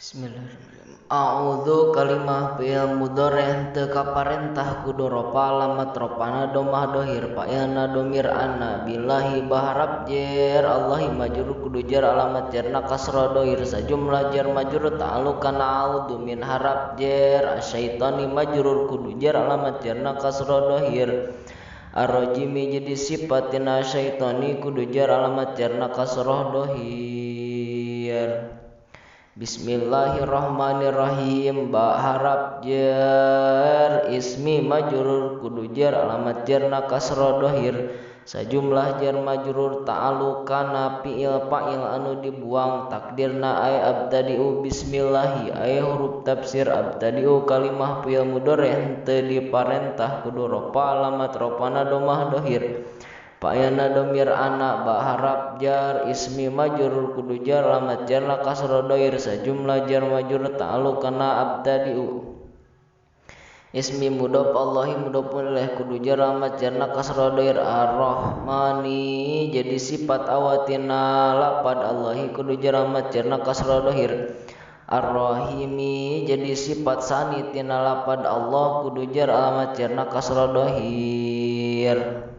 Bismillahirrahmanirrahim. A'udzu kalimah fi'il mudhari teu kaparentah kudu rofa alamat rofana domah dohir fa'ilna domir anna billahi baharap jer Allahi majrur kudu jar alamat jarna kasra dohir sajumlah jar majrur ta'alluq kana a'udzu min harap jer asyaitani majrur kudu jar alamat jarna kasra dohir arrojimi jadi sifatina syaitani kudu jar alamat jarna kasrah dohir. Bismillahirrahmanirrahim. Ba harap jar ismi majrur kudu jar alamat jarna kasra dohir sajumlah jar majrur ta'alluq kana fi'il fa'il anu dibuang takdirna ay abtadi'u bismillahi ay huruf tafsir abtadi'u kalimah fi'il mudhari henteu diparentah kudu rofa alamat rofana domah dohir fa'ilna domir ana ba harap jar ismi majrur kudu jar alamat jarna kasra dohir sajumlah jar majrur ta'alluq kana abtadi'u ismi mudhof Allahi mudhofun ilaih kudu jar alamat jarna kasra dohir ar-Rahmani jadi sifat awatina lapad Allahi kudu jar alamat jarna kasra dohir ar-Rahimi jadi sifat sani tina lapad Allah kudu jar alamat jarna kasra dohir.